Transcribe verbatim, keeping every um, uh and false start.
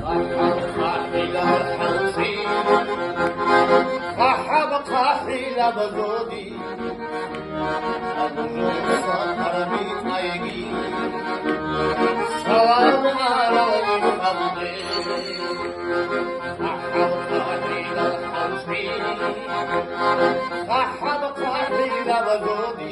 ХъахӀаб хъахӀилаб хӀалхъи, хъахӀаб хъахӀилаб зоди, абу жо сапар битӀайги, салам гьаралги халде. ХъахӀаб хъахӀилаб хӀалхъи, хъахӀаб хъахӀилаб зоди.